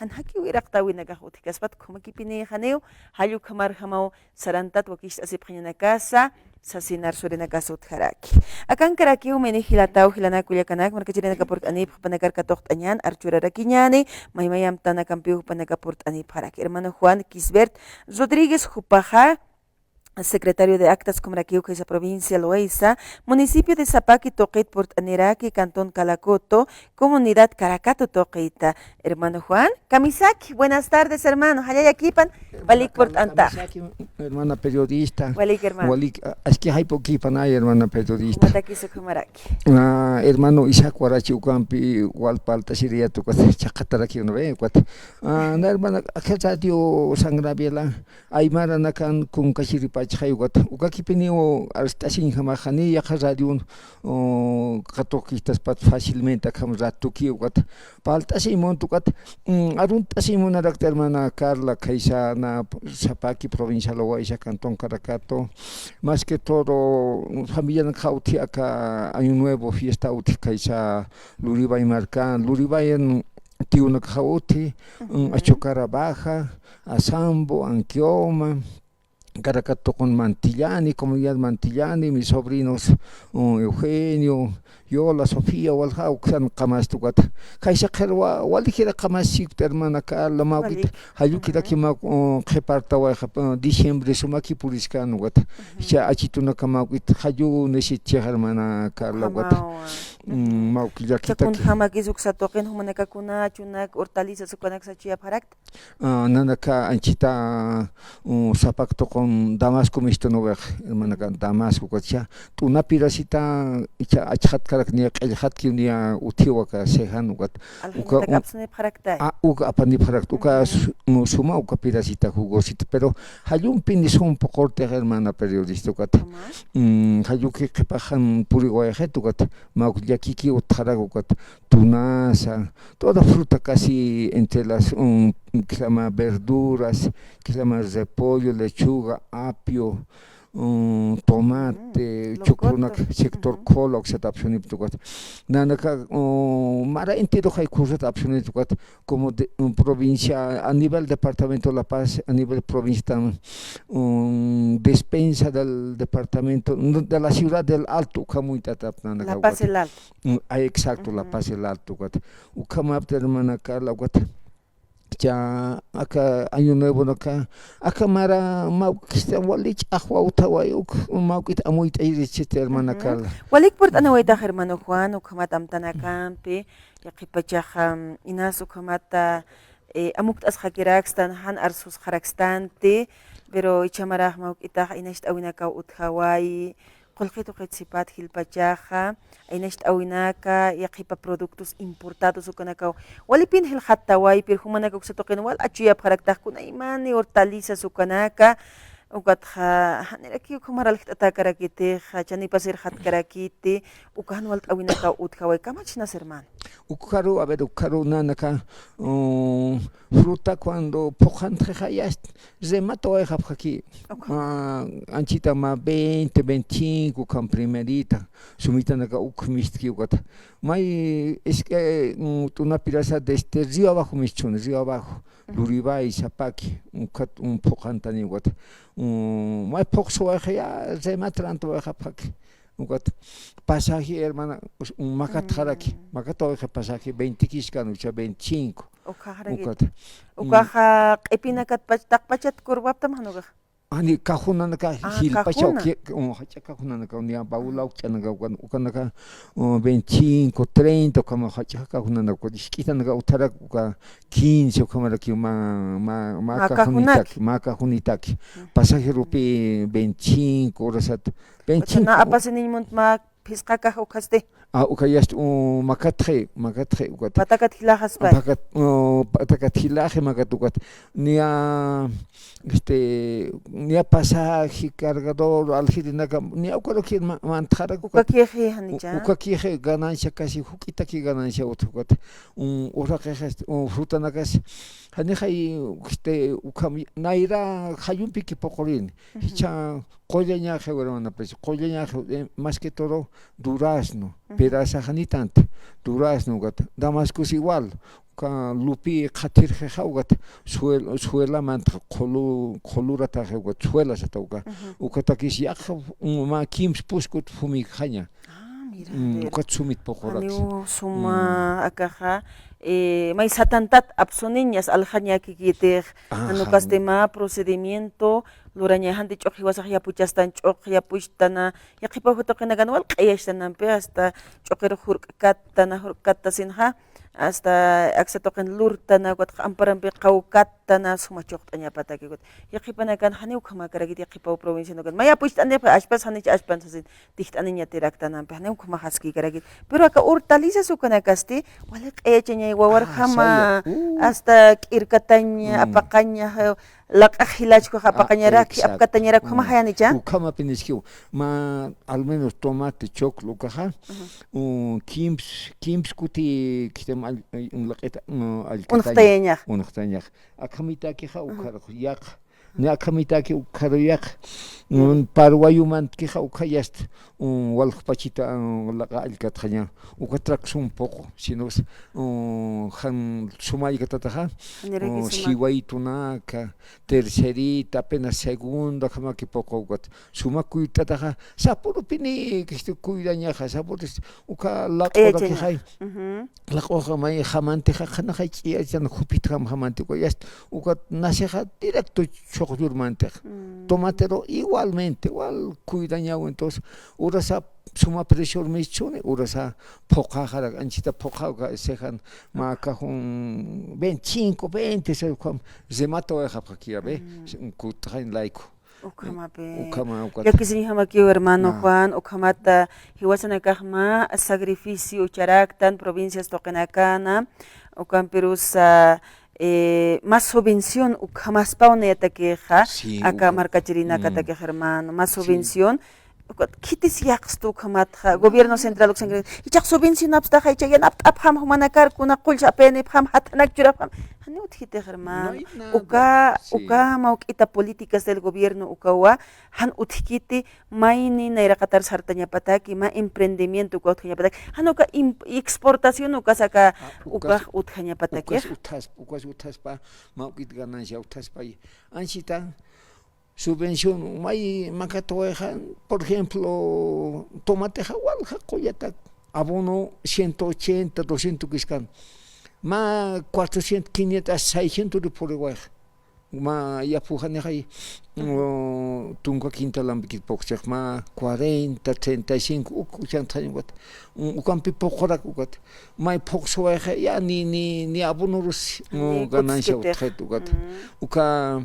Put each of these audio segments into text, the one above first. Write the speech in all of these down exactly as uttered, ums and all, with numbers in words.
Jan jakiw iraqtäwinakax utjkaspat, ukhamakipinïxaniw, jall ukhamarjamaw sarantat wakicht'asipxañanakasa, sasinar surinakasa utjaraki. Akankarakiw mini jilataw, jilanaka kullakanak, markachirinaka purt'anipxi, jupanakar katuqt'añän, ar churarakiñäni, maymay amtanakampiw jupanaka purt'anipxaraki. Hermano Juan Quisbert Rodríguez, jupaxa secretario de Actas, ukhamarakiw khaysa provincia Loaiza, municipio de Sapaki tuqit purt'aniraki, cantón Calacoto, comunidad Caracato tuqita. Hermano Juan, kamisaki, buenas tardes, hermano. Jallallakipan, walik purt'anta. Kamisaki, hermana periodista. Walik, hermano. Walik, a-, aski jayp'ukipan ay, hermana periodista. Jumatakis ukhamaraki. Ah, hermano Isaac Warachi ukampi, wal palt'asiriyät ukat, chhaqataraki una vez ukat. Ah, na hermana, aka radio San Gabriela, aymaranakan kunkachiripachxay ukat. Ukakipiniw arst'asiñjamaxani yaqha radion, o, katuqkistaspat fácilmente akham ratuki ukat. Palt'asiñ munta ukat, mm, arunt'asiñ munarakta hermana Carla, khaysa na Sapaki, provincia Loaiza, cantón Caracato. Más que todo, familianakxa utji aka Año Nuevo fiesta utji khaysa Luribay markan, Luribayan tiyunakxa utji, mm, Achucara Baja, Azambo, Anquioma, Caracato tuqin Mantillani, comunidad Mantillani, mis sobrinos, mm, Eugenio, Yola, Sofía, walja uksan qamasta ukat. Khaysa qhir wa-, walikira qamasikt hermana Carla, mawk'it, walik, jallukiraki, ujú, maw, mm, qhipartawayxa, mm, diciembre sumaki puriskan ukat. Ujú. Jichha achitunaka mawk'it, jallu necesitchix hermana Carla ukat. Ukhamawa. Mm, mawk'illakitaki. Jichha kunjämakis uksa tuqin jumanaka kuna, chunak, hortalizas ukanaksa chuyapxarakta. Ah, nanaka anchhita, uh, Sapak tuqin Damasco mistunuwix, hermanaka, Damasco ukat jichha t'una pirasita, jichha achxatkarak niya q'illxatkiw niya utjiw aka cejan ukat. Uka, aljanitak un-, apsunipxarakta. Ah, uka apanipxarakta, uka, ujú, su-, nu-, suma uka pirasita jugosita, pero jallumpini sum puqurtix hermana periodista ukat. Ujú. Mm, jalluki qhipaxan puriwayxit ukat, mawk'illakiki utjarak ukat. Tunasa, toda fruta casi entre las, um, que se llama verduras, que se llama repollo, lechuga, apio, um, tomate, mm, chukrunak, locoto, sector, ujú, cola, uksat apsunipxta ukat. Nanaka, um, mara entero jay cosat apsunipxta ukat, como de, um, provincia, a nivel departamento La Paz, a nivel provincia tam-, um, despensa del departamento, no, de la ciudad del Alto, ukhamuyt'atap nanaka. La Paz ukat. El Alto. Mm, ah, exacto, La Paz el Alto ukat. Ukhamapta hermana Carla ukat. Jichha aka Año Nuevonaka, aka mara mawk'ista wali ch'axwa utjaway uk, mawk'it amuyt'ayirichit hermana Carla. Walik purt'anawaytax hermano Juan, ukhamat amtanakampi, yaqhipachaxa, mm, inas ukhamata, eh, amukt'asxakirakstan, jan arsusxarakstanti, pero jichha marax mawk'itax aynacht'äwinakaw utjawayi, qullqi tuqit sipat jilpachaxa, aynacht'äwinaka, yaqhipa productos importados ukanakaw. Walipin jilxattaway, pero jumanaka uksa tuqin wal achuyapxaraktax kunaymani hortalizas ukanaka, ukatxa, janiraki ukham aljt'atäkarakitixa, chanipasirxatkarakiti, uka jan walt'äwinakaw utjaway, kamachnas hermano. Ukxaru, a ver, ukxaru nanaka, um, fruta cuando phuqhantxixayast, rematawayxapxaki. Ukham. Ah, anchhita mä veinte, veinticinco, ukham primerita, sumitanaka uk mistki ukat. May, es que, mm, t'una pirasa desde Río Abajo mischhuni, Río Abajo, ujú, Luribay, Sapaki, ukat, um, phuqhantani ukat. Um, may phuqsuwayxaya, remat rantawayxapxaki. Ukat pasaje, hermana, us-, un makatxaraki, mm, makatawayxa pasaje, veinte kiskän, ucha veinticinco. Ukhaxarakit. Ukat, mm, ukaxa q'ipinakat pach-, taqpachat kurwaptam jan ukax. Ani, kajunanaka, ah, jilpachaw, kajuna, ki-, un, jach'a kajunanaka, niya baulaw, mm, ch'anaka, ukan, ukanaka, un, veinticinco, treinta, ukama jach'a kajunanaka, ukat isk'itanaka utjarak, uka quince, ukamaraki, ma, ma, ma, ma kajunak, kajunitaki, ma kajunitaki. Mm. Pasaje rupi veinticinco, urasat, veinticinco. Uka na apasiniñ munt mä phisqa kaja ukhasti. Ah, uka yast, uh, makatxi, makatxi, ukat. Patakat jilaxaspa. Pakat, uh, patakat jilaxi makat ukat. Niya, este, niya pasaje, cargador, aljirinaka, niya ukarukir ma-, mantxarak ukat. Ukakixi, janicha. U-, ukakixi ganancia, casi juk'itaki ganancia utj ukat. Um, uraqixi, este, um, frutanakas. Janixay, este, ukham, nayra jallumpiki puqurini. Ujú. Jichha, qullañaxi, hermana, pues, qullañaxi, eh, más que todo durazno, ujú, peraza janitanti, durazno, ukat, damascos igual, uka lupi qhathirxixa ukat suel-, suelamanta qhulu-, qhulurataxi ukat suela sata uka. Ujú. Ukatakis yaqha, um, mä kimsa puskut fumikjaña. Ah, mira, mm, a ver. Ukat sumit puquraki. Janiw suma, mm, akaxa, eh, may satantat apsuniñas aljañakikitix, ah, jan ukasti mä procedimiento luraña, janti ch'uq jiwasax yapuchastan, ch'uq yapuchtana, yaqhipaw tuqinakan wal q'ayastanampi, hasta ch'uqir jurk'kattana, jurk'kattasinxa, hasta aksa tuqin lurtana, ukat q'amparampi qawkattana, suma chuqt'añapataki, ukat. Yaqhipanakan janiw ukhamakarakit, yaqhipaw provincianukan. May yapucht'anipxi, ashpas janich ashpan sasin, tijt'aniñatiraktanampi, janiw ukhamaxaskikarakit. Pero aka hortalizas ukanakasti, wali q'ayachañay wawarjama, ah, hasta k'irkataña, mm, apaqaña, laq'ax jilachkuxa, ah, apaqañarak, exacto, apkatañarak, ukhama, mm, jayanicha. Ukhamapiniskiw, mä, al menos tomate, choclo ukaxa, ujú, u, kimps, kimps kuti, kitam al-, ay, un laq'ita, mm, allkataña, unxtayañax. Unxtayañax. Akhamitakixa, ujú, ukharu yaq. Ni akhamitaki ukharu yaq. Ujú. Un parwayumantkixa, ukha yast, un walxpachita, un laqa allkatxaña. Ukatrak sum puqu, sinos, un jan suma allkatataxa, janiraki un suma. Siwaytunaka, tercerita, apenas segunda, jamaki puqu ukat. Suma kuyt'ataxa, sapurupini, kisti kuydañaxa, sapurupis, uka laq'urakixay. Ujú. Laq'uxa may jamantixa, janaxay ch'iyachan jupitjam jamanti, uka yast, uka nacexa directo chuqllurmantix. Mm. Tomatero igualmente, igual kuydañaw, entonces, urasa suma presión mischuni, urasa phuqaxarak, anchita phuqa, uka cejan, mä kajun veinticinco, veinte, se ukham, remata wayxapxakiya, ve, mm, kutxañ layku. Ukhamapi. Ukhama, ukat. Llakisiñjamakiw, hermano Juan, ukhamata jiwasanakax mä sacrificio ucharaktan provincias tuqinakana, ukampirusa, eh, mä subvención ukhamaspaw nayatakixa, sí, aka markachirinakatakix, hermano, mä subvención. Ukat khitis yaqstu ukhamatxa, gobierno central uksan, ichaq subvencionapstaxa, ichaq yanapt'apxam jumanakar, kuna qullsa apayanipxam, jathanak churapxam. Jani utjitix, hermano. No hay nada. Uka, sí, uka mawk'ita políticas del gobierno ukawa, jan utjkiti, mayni nayraqatar sartañapataki, mä emprendimiento uka utjañapataki, jan uka imp-, exportación ukasaka, ah, ukax, ukax utjañapataki. Ukas utjas-, ukas utjaspa, mawk'it ganancia utjaspa, anchita, subvención, may makatuwayxa, por ejemplo, tomatexa walja qullatak, abono ciento ochenta, doscientos kiskan, mä cuatrocientos, quinientos, hasta seiscientos de puriwayxa. Mä yapuxanixay, mm, tunka quintalambikit phuqchix, mä cuarenta, treinta y cinco, uk, uchantxañ ukat. Mm, ukampi phuqarak ukat. May phuqsuwayxa, ya ni, ni, ni abonorus, mm, ganancia utjit ukat. Mm. Uka,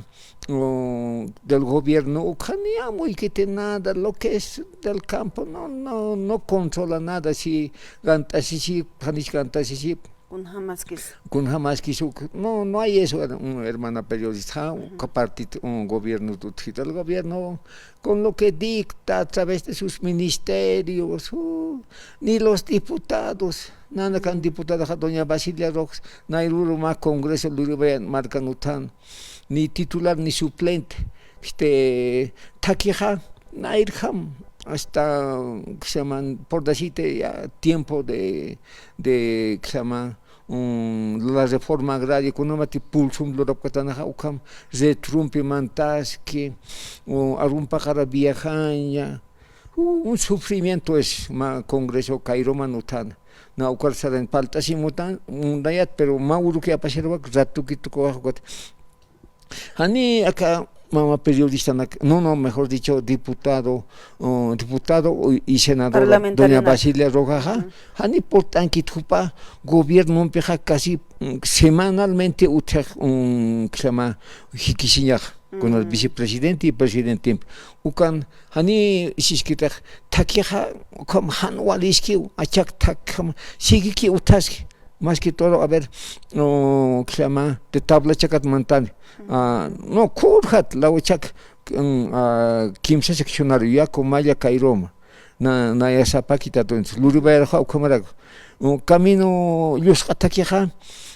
mm, del gobierno, uka ni amuykiti nada, lo que es del campo, no, no, no controla nada, si gant'asisi, janich gant'asisi, Kunjamaskis. Kunjamaskis uk. No, no hay eso, her-, un, hermana periodista, ujú, uka partit, un, gobierno utjita, el gobierno, con lo que dicta a través de sus ministerios, uh, ni los diputados, nanakan, ujú, diputadoxa doña Basilia Rojas, nayrüru mä congreso luribaya markan utjan, ni titular ni suplente, este, thakixa, nayrjam, hasta, que se llaman, por decirte, ya, tiempo de, de, que se llama, mm, la reforma agraria, kunamati pulsum lurapkatanaxa, ukham, retrumpi mantaski, o, arumpaqara viajaña, u-, un sufrimiento es, mä congreso Cairoman utjana. Na ukar saran palt'asimutan, mundayat, pero mä uruki apasirwak, ratuki tukuwax ukat. Jani aka mama periodistanak, no, no, mejor dicho, diputado, uh, diputado y senadora doña Parlamentaria Basilia Rojaxa, ujú, jani purt'ankit jupa gobiernompixa casi, mm, semanalmente utjix, mm, que se llama, jikisiñax, con el, ujú, vicepresidente y presidente. Ukan, jani isiskitix, thakixa, ukham jan waliskiw, achak thakjam, sigiki utjaski. Más que todo, a ver, no, que se llama, de Tablachacat mantani. Ah, no, kurjat, lawachak, mm, ah, kimsa seccionario, Yaco, Maya, Cairoma. Na, naya sapakita, entonces, luribayarxa ukhamarak. Mm, camino, llusq'atakixa,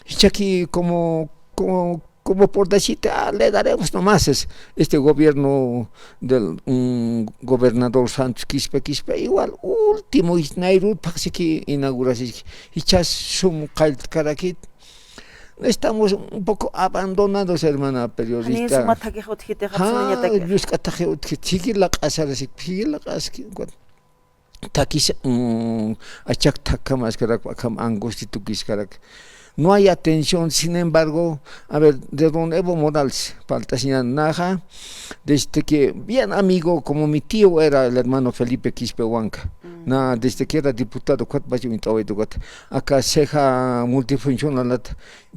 jichhaki como, como, como por decirte, ah, le daremos nomás es, este gobierno del, mm, gobernador Santos Quispe, Quispe, igual, último, is-, nayrut phaxsiki inaugurasiki, jichhas sum qalltkarakit, estamos un poco abandonados, hermana periodista. Jani suma thakix utjiti, ja, jatsunañataki. Llusk'a thakix utjiti, sigi laq'asarasi, sigi laq'aski. Thakis, mm, achak thakam askarak, akham angusti tukiskarak. No hay atención, sin embargo, a ver, de don Evo Morales, palt'asiña naxa, desde que bien amigo, como mi tío era el hermano Felipe Quispe Huanca, mm, na, desde que era diputado, ukat bachu int'awaytukat, aka ceja multifuncionalat,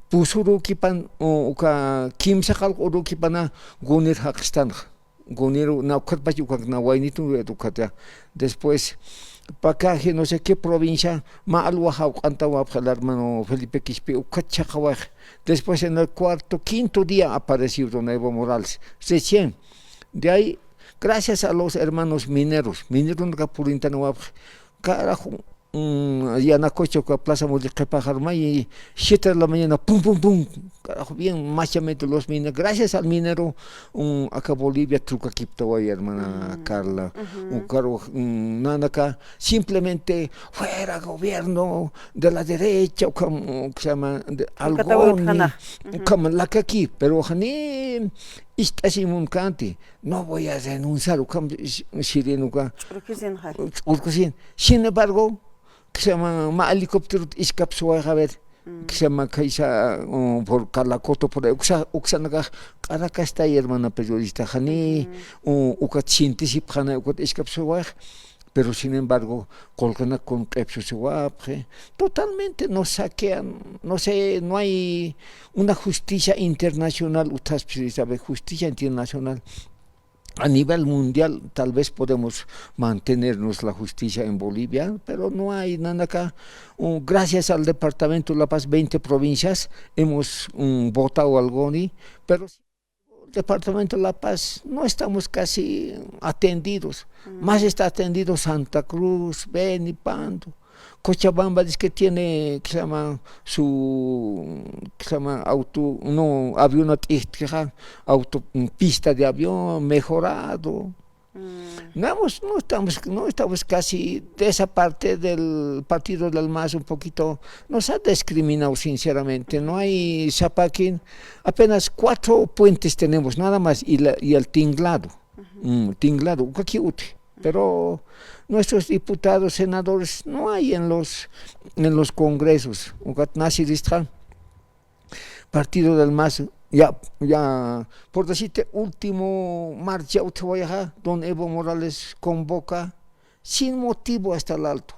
pusurukipan, u-, uka kimsa qalq'urukipana, gunir jaqstanxa. Guniru, na ukatpach ukak na waynitun ukatya. Después, pakaje no sé qué provincia, ma alwa jawq'antawapxa el hermano Felipe Quispe, ukat chhaqawayxa. Después, en el cuarto, quinto día apareció don Evo Morales. Recién. De ahí, gracias a los hermanos mineros, mineronaka purintanawapxa. Carajo, mm, yanacocha uka Plaza Mulli qhipaxar may siete de la mañana, pum, pum, pum. Carajo, bien, machamente los mineros, gracias al minero, mm, acá Bolivia trucakiptaway, hermana Carla. Ujú. Ukaru, mm, nanaka, simplemente fuera gobierno de la derecha, ukham, mm, que se llama, de, algoni, ujú, ukham lakaki, pero jani, ist'asimun kanti, no voy a renunciar, ukham, sh-, shirin uka. Ch'urkusin jay. Ch'urkusin. Sin embargo, que se llama, ma helicóptero iskapsuwayxa, a ver, mm, que se llama, kaysa, uh, por Calacoto, por ahí, uksa, uksanakax, q'arakastay, hermana periodista, jani, ujú, uh, ukat sintisipxanay, ukat iskapsuwayxa, pero sin embargo, qullqinak kunq'ipsusiwapxi, totalmente nos saquean, no sé, no hay una justicia internacional, utjaspisi, ¿sabe? Justicia internacional. A nivel mundial, tal vez podemos mantenernos la justicia en Bolivia, pero no hay nanaka. Uh, gracias al departamento de La Paz, veinte provincias, hemos, mm, votado algoni, pero el departamento de La Paz no estamos casi atendidos. Mm. Más está atendido Santa Cruz, Beni, Pando. Cochabamba dice que tiene, que se llama, su, que se llama, auto, no, avión, auto, mm, pista de avión mejorado. Mm. No hemos, no estamos, no estamos casi de esa parte del partido del MAS un poquito, nos ha discriminado sinceramente. No hay sapaquín, apenas cuatro puentes tenemos, nada más, y la, y el tinglado. Ujú. Mm, tinglado, ukaki uti. Pero nuestros diputados, senadores, no hay en los, en los congresos. Ukat nasiristxa, partido del MAS, ya, ya, por decirte, último marcha utjawayaxa, don Evo Morales convoca sin motivo hasta el alto.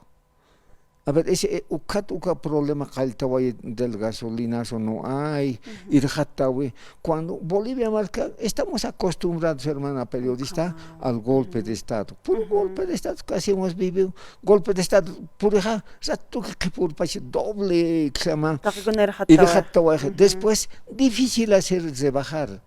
A ver, ese, eh, ukat, uka problema qalltaway del gasolinazo no hay, ujú, irxattawi. Cuando Bolivia marca, estamos acostumbrados, hermana periodista, al golpe de Estado. Puro golpe de Estado, casi hemos vivido golpe de Estado, purixa, ratu que purpachi doble, que se llama, irxattawayaxa. Ujú. Después, difícil hacer rebajar.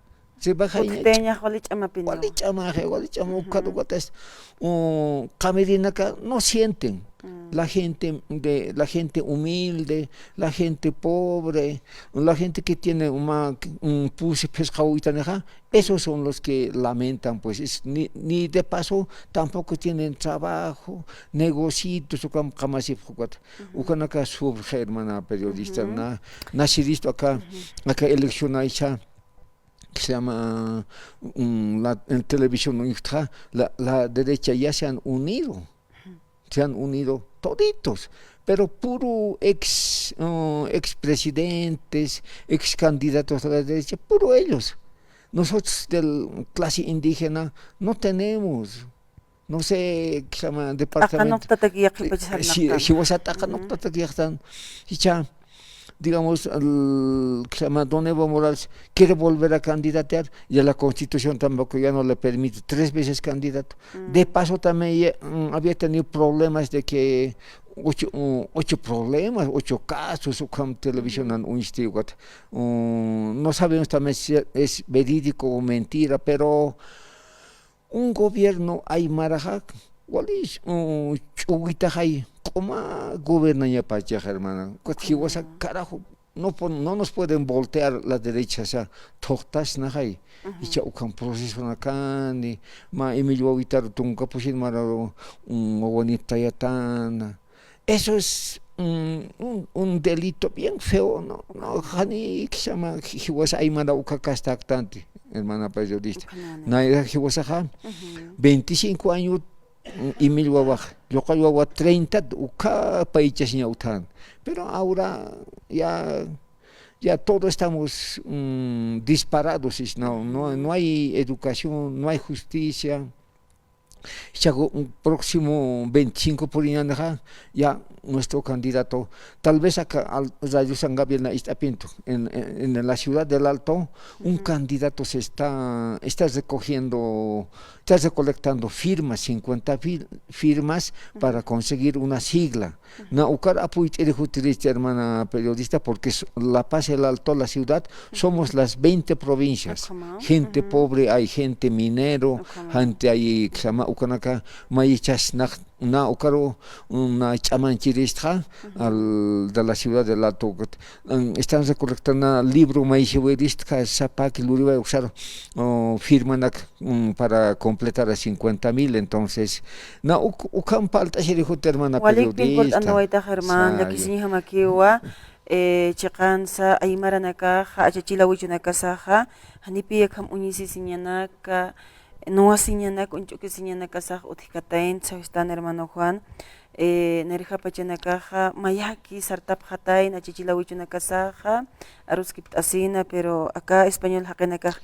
Rebajaña. Utjpiñax wali ch'amapiniwa. Wali ch'amaxa, wali ch'ama, ujú, ukat, ukat es, uh, qamirinaka no sienten. Mm. La gente de, la gente humilde, la gente pobre, la gente que tiene uma, mm, pusi phisqa uytanixa, esos son los que lamentan, pues, es, ni, ni de paso tampoco tienen trabajo, negocitos, ukham qamasipxi ukat. Ujú. Ukanaka sufre, hermana periodista, ujú, na, nasiristwa aka, ujú, aka elección aycha, que se llama, mm, la, en televisión, ¿no? La, la derecha ya se han unido, se han unido toditos, pero puro ex, uh, expresidentes, ex candidatos a la derecha, puro ellos. Nosotros del clase indígena no tenemos, no sé, ¿qué se llama? Departamento. T'aqanuqtataki yaqhipachasarnaqtan. Eh, sí, jiwasa t'aqanuqtataki yaqtan. Jichha, digamos, el, ¿qué se llama? Don Evo Morales quiere volver a candidatear y a la Constitución tampoco ya no le permite, tres veces candidato. Mm. De paso también ya, mm, había tenido problemas de que ocho, mm, ocho problemas, ocho casos, ukham televisionan uñsti ukat. Mm, no sabemos también si es verídico o mentira, pero un gobierno aymaraxa, wali, mm, ch'uwitaxay, q'uma gobernañapachax, hermana. Ukat jiwasa, carajo, no pon-, no nos pueden voltear la derecha, o sea, thuqtasnaxay. Ujú. Jichha ukham procesonakani, mä Emilio Wawitaru tunka pusin mara, mm, wawanit tayatana. Eso es mm, un, un delito bien feo, ¿no? No, jani, ¿qué se llama? Ji-, jiwas aymara uka kastaktanti, hermana periodista. Ukhamana. Nayra jiwasaxa, ujú, veinticinco años, mm, imil wawax, lluqall wawa treinta, uka paychasiña uthan. Pero ahora ya, ya todo estamos, mm, disparados, es, no, no, no hay educación, no hay justicia. Chago, mm, próximo veinticinco puriñanxa, ya nuestro candidato, tal vez acá al, Radio San Gabriel na ist'apintu, en, en, en la ciudad del Alto, un, ujú, candidato se está, está recogiendo, está recolectando firmas, cincuenta fir-, firmas, ujú, para conseguir una sigla. Na ukar apuyt'iri jutiristi, hermana periodista, porque s-, La Paz, El Alto, la ciudad, somos las veinte provincias. Ukhama. Gente, ujú, pobre hay, gente minero, ukhama, gente hay, ¿qué se llama? Ukanaka, mayichas, na, na ukaru, na ch'amanchiristxa, ujú, al, de la ciudad del Alto. Mm, están recolectando libro, mayichiwiristxa, sapaki luriway uksar, oh, firmanak, mm, para completar a cincuenta mil, entonces, na uk-, ukham palt'asiri jut, hermana periodista. Walik pinkurt'anawaytax, hermano, llakisiñjamakiwa, eh, chiqansa aymaranakaxa, achachilawichunakasaxa, janipi akham uñisisiñanaka, nuwasiñanaka, uñch'ukisiñanakasax utjkatayn, sawistän, hermano Juan, eh, nayrjapachanakaxa, mayaki sartapxatayn, achachilawichunakasaxa, aruskipt'asina, pero aka español jaqinakax,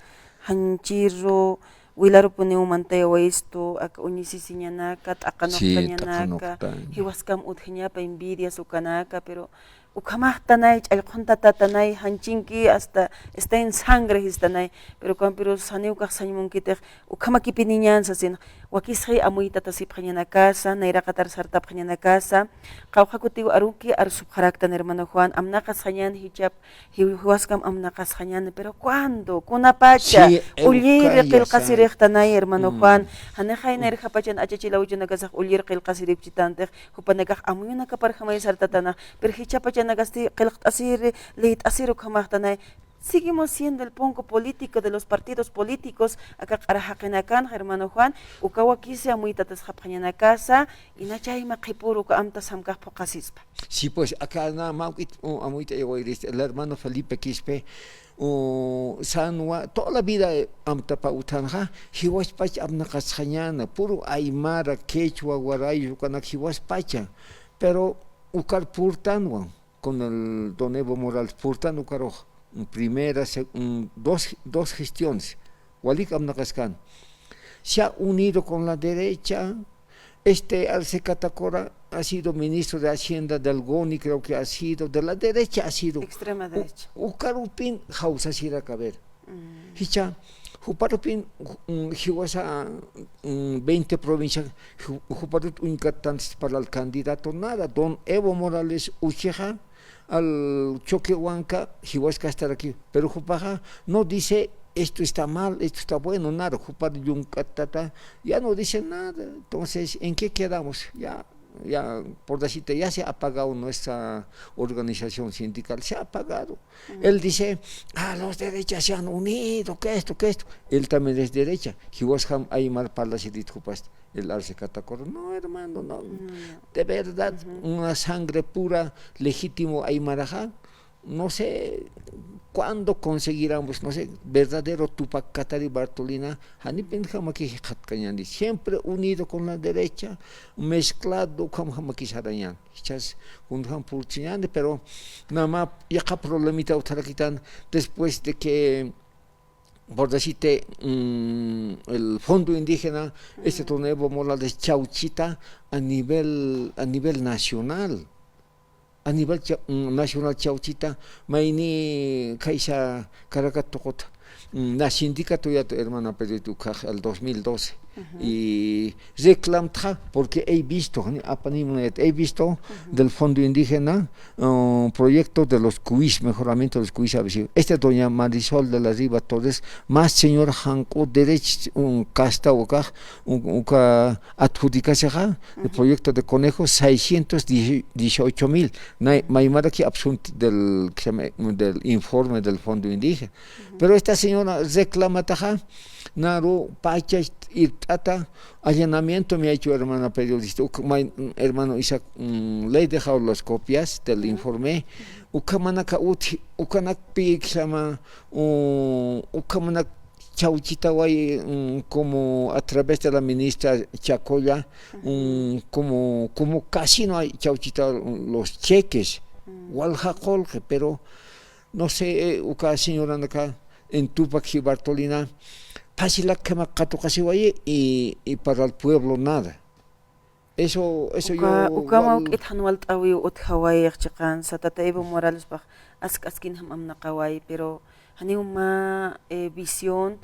janchiru, wilarupuniw mantayawaystu, aka uñisisiñanaka, sí, t'aqanuqtañanaka, t'aqanuqtañ, jiwaskam utjañapa envidias ukanaka, pero ukhamaxtanay, ch'allq'untatätanay, janchinki hasta está en sangre jistanay, pero ukampiru saniwkax sañ munkitix, ukhamakipiniñän sasin, wakisxi amuytatasipxañanakasa, nayraqatar sartapxañanakasa, qawqha kutiw aruki arsupxaraktan, hermano Juan, amnaqasxañän jichhap, Jiw-, jiwaskam amnaqasxañäni, pero ¿cuándo? Kunapacha, sí, ulliri qillqasirixtanay, hermano Juan. Janixay nayrjapachan achachilawichunakasax ulliri qillqasiripchitantix, jupanakax amuyunakaparjamay sartatanax, pero jichhapachanakasti qillqt'asiri, liyt'asiri ukhamaxtanay. Seguimos siendo el punko político de los partidos políticos, aka q'ara jaqinakanxa, hermano Juan, uka wakisi amuytatasxapxañanakasa, inachayma qhipüru uka amtas samkax phuqasispa. Sí, pues, aka na mä juk'it, u, amuyt'ayawayirist, el hermano Felipe Quispe, u, sanwa, toda la vida, eh, amtapa utjanxa, jiwaspach apnaqasxañäna, puro aymara, quechua, waray, ukanak jiwaspacha. Pero ukar purtanwa, con el don Evo Morales, purtan ukarux, primera, se-, un, dos, dos gestiones, walik apnaqaskan. Se ha unido con la derecha, este Arce Catacora ha sido ministro de Hacienda del goni, creo que ha sido, de la derecha ha sido. Extrema derecha. U-, ukarupin jawsasiraka, a ver. Mm. Jichha, juparupin, mm, jiwasa, mm, veinte provincia, ju-, juparut uñkattantis para el candidato, nada. Don Evo Morales uchixa, al choque huanca, jiwaskastaraki, pero jupaxa no dice, "Esto está mal, esto está bueno", nada, jupar yunk'attata, ya no dice nada. Entonces, ¿en qué quedamos? Ya, ya, por decirte, ya se ha apagado nuestra organización sindical, se ha apagado. Mm. Él dice, "Ah, los derechas se han unido, que esto, que esto". Él también es derecha. Jiwaskam aymar parlasirit jupasti. El Arce Catacora. No, hermano, no. No, no. De verdad, una sangre pura, legítimo aymaraxa. No sé cuándo conseguiremos, no sé, verdadero Tupac Katari Bartolina, janipin jamaki jikxatkañäni. Siempre unido con la derecha, mezclado, ukham jamaki sarañän. Jichhas, kunjam purchiñäni, pero nada más, yaqha problemita utjarakitan, después de que por decirte, mm, el fondo indígena, este, don Evo Morales chawchita a nivel, a nivel nacional. A nivel cha-, mm, nacional chawchita, mayni khaysa Caracas tuquta, mm, na sindicato yat, hermana Pedrito, ukhax el dos mil doce. Y reclamtxa, porque he visto, ni apanimuna yat, he visto del fondo indígena, uh, proyecto de los cuis, mejoramiento de los cuis, a ver si, este doña Marisol de la Riva Torres, más señor Janco, derecho, un casta ukax, un, uka adjudicasixa, el proyecto de conejo, seiscientos dieciocho mil. Nay, maymaraki absunt del, que se llama, del informe del fondo indígena. Pero estas señora reclamataxa, naru pacha irt'ata allanamiento me ha hecho hermana periodista, uk-, may-, hermano Isaac, mm, le he dejado las copias del informe, ukhamanaka utji, ukanakpi ikhama, u-, ukhamanak chawchitaway, mm, como a través de la ministra Chacolla, mm, como, como casino ay chawchita los cheques, walja qullqi, pero no sé, eh, uka señoranaka en Tupac y Bartolina, fácil akhamak katuqasiwayi y, y para el pueblo nada. Eso, eso uka, yo ukama igual uk'it jan walt'äwiw utjawayix chiqansa, tata Evo Moralespax ask askinjam amnaqawayi, pero janiw mä, eh, visión,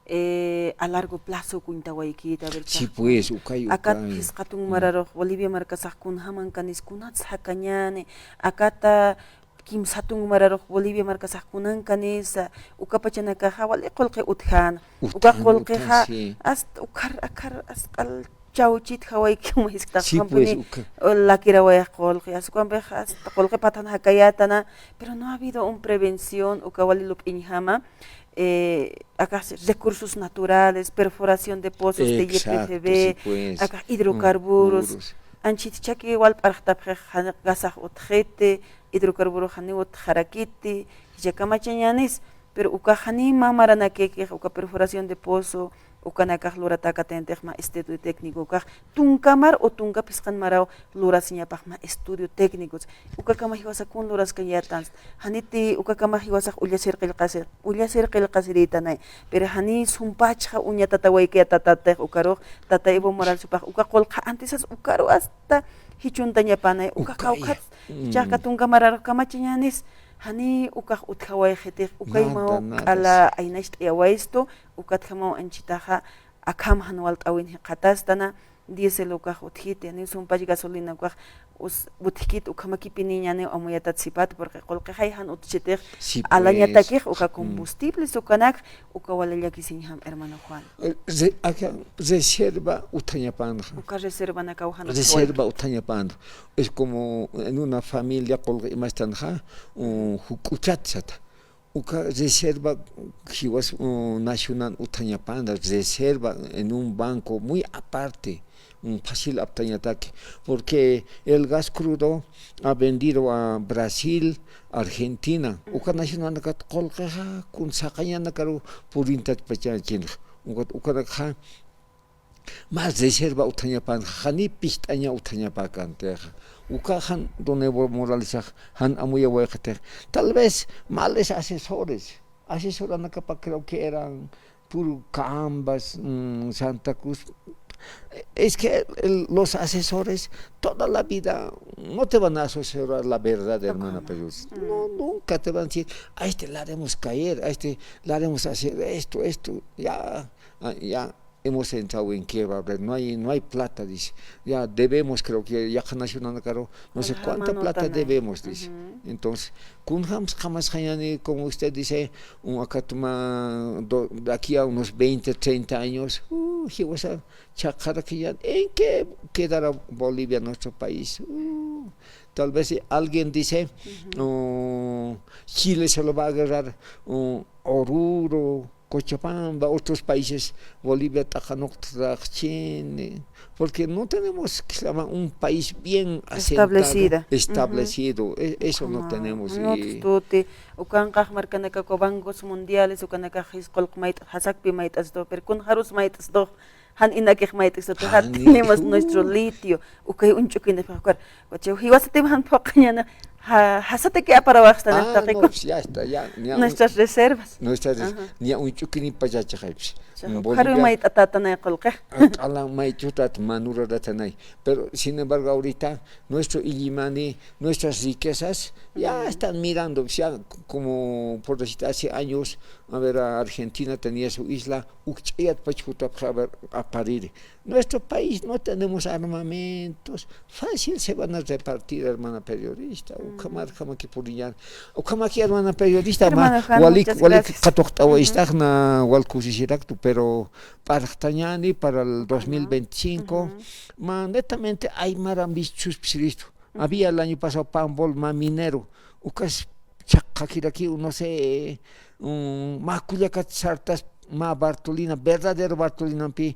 eh, a largo plazo kuñtawaykita, a ver, sí, chajman, pues, ukay, akat ukay. Phisqa tunka mararux Bolivia markasax kunjamankanis, kunats jakañäni, akata kimsa tunka mararux Bolivia markasax kunankanisa, uka pachanakaxa wali qullqi utjäna. Uka utjäna, qullqixa utjäna, sí. Hasta ukhar, akhar, asq'al chawchitjawaykiw, sí, pues, jisktaxampuni, uka, lakirawayax qullqi, askumpix hasta qullqi pathan jakayätana, pero no ha habido un prevención, uka wali lup'iñjama, eh, akax recursos naturales, perforación de pozos de, exacto, Y P F B, sí, pues, akax hidrocarburos, hidrocarburos. Anchhit chaki wal p'arxtapxix, jan-, gasax utjiti, hidrocarburo janiw utjarakiti, jichha kamachañänis, pero ukax janiw mä maranakikix, uka perforación de pozo, ukanakax luratäkatayantix mä estudio técnico, ukax tunka mar o tunka phisqan maraw lurasiñapax mä estudio técnicos. Ukakama jiwasa kun luraskayätansa. Janiti ukakama jiwasax ullasir qillqasi-, ullasir qillqasiritanay. Pero jani sumpachxa uñatatawaykayätatatix ukarux, tata Evo Morales jupax uka qullqi antisas ukaru hasta jichhuntañapanay. Uka, uka kawkhat, mm, jichhax ka tunka mararux kamachañänis, jani ukax utjawayxitix, ukay, nada, mä, nada, q'ala, sí, aynacht'ayawaystu, ukatjamaw anchhitaxa, akham jan walt'äwin jikxatastana, diésel ukax utjiti, janiw sumpach gasolina ukax us-, utjkit, ukhamakipiniñäniw amuyatat sipat, porque qullqixay jan utjchitix, sí, pues, alañatakix uka, mm, combustibles ukanak, uka wali llakisiñjam, hermano Juan. Eh, re-, aka reserva utjañapanxa. Uka reservanakaw jan utjawayi. Reserva utjañapanxa. Es como en una familia qullqi imastanxa, u, juk'uchat sata. Uka reserva jiwas, u, nacional utjañapanxa, reserva en un banco muy aparte, mm, fácil aptañataki, porque el gas crudo ha vendido a Brasil, Argentina, uka nacionalnakat qullqixa, kun saqañanakaru purintatpachächinxa, ukat, ukanakxa, mä reserva utjañapanxa, jani pist'aña utjañapäkantixa. Ukax jan don Evo Moralesax jan amuyawayxitix. Tal vez males asesores, asesoranakapa creo que eran puro Cambas, mm, Santa Cruz. Es que el, los asesores toda la vida no te van a asesorar la verdad, hermana periodista. No, nunca te van a decir, a este le haremos caer, a este le haremos hacer esto, esto. Ya, ah, ya hemos entrado en quiebra, a ver, no hay, no hay plata, dice. Ya debemos, creo que yaqha nacionalnakaru, no sé cuánta plata debemos, dice. Entonces, kunjams qhamasxañäni, como usted dice, un, akatuma, do-, de aquí a unos veinte, treinta años, uh, jiwasa chhaqharakiñäni, ¿en qué quedará Bolivia, nuestro país? Uh, tal vez si alguien dice, uh, Chile se lo va a agarrar, uh, Oruro, Cochabamba, otros países, Bolivia t'aqanuqt'axchini, porque no tenemos, que se llama, un país bien asentado, establecido. Establecido. E-, eso no tenemos. Ukanqax markanakaku bancos mundiales, ukanakax jis qullq mayt'as, jasakpi mayt'astu, pero kunjarus mayt'astu. Jan inakix mayt'astu, tenemos nuestro litio. Ukay uñch'ukinipxi ukar. Wacha, jiwasatim jan phuqañäni, ja-, jasataki aparawaxtani, ah, taqi, no, pues ya está, ya, niya un-, nuestras reservas. Nuestras res-, ajá, niya uñch'ukinipachachaxaypis. Ukaru mayt'atätanay qullqi. Q'ala mayt'utat manuraratanay. Pero, sin embargo, ahorita, nuestro Illimani, nuestras riquezas, ya están mirando, o sea, como por decir, hace años, a ver, Argentina tenía su isla, ukch'ayatpach jutapxi, a ver, apariri. Nuestro país no tenemos armamentos. Fácil se van a repartir, hermana periodista. Ukhamarjamaki puriñäni. Ukhamaki, hermana periodista, walik, walik qhatuqt'awa istaxna, wal kusisiraktu, pero p'arxtañäni para el dos mil veinticinco. Ma netamente aymaran vichus psiristu. Había el año pasado Pambol, ma minero. Ukas chhaqhakirakiw, no sé, mm, mä kullakat sartas, mä Bartolina, verdadero Bartolinampi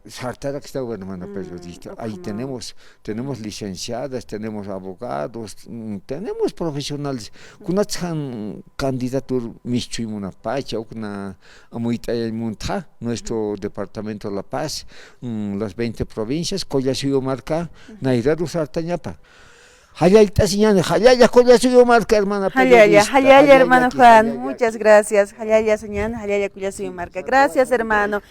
sartarakstaw, hermana periodista. Ahí tenemos, tenemos licenciadas, tenemos abogados, mm, tenemos profesionales. Kunatsan candidatur mischhuy munapacha, ukna amuyt'ayañ muntxa, nuestro departamento La Paz, mm, las veinte provincias, Collasuyu marka, nayraru sartañapa. Jallallt'asiñäni, jallalla Collasuyu marka, hermana periodista. Jallalla, jallalla, hermano Juan. Muchas gracias. Jallalla sañäni, jallalla Collasuyu marka. Gracias, hermano.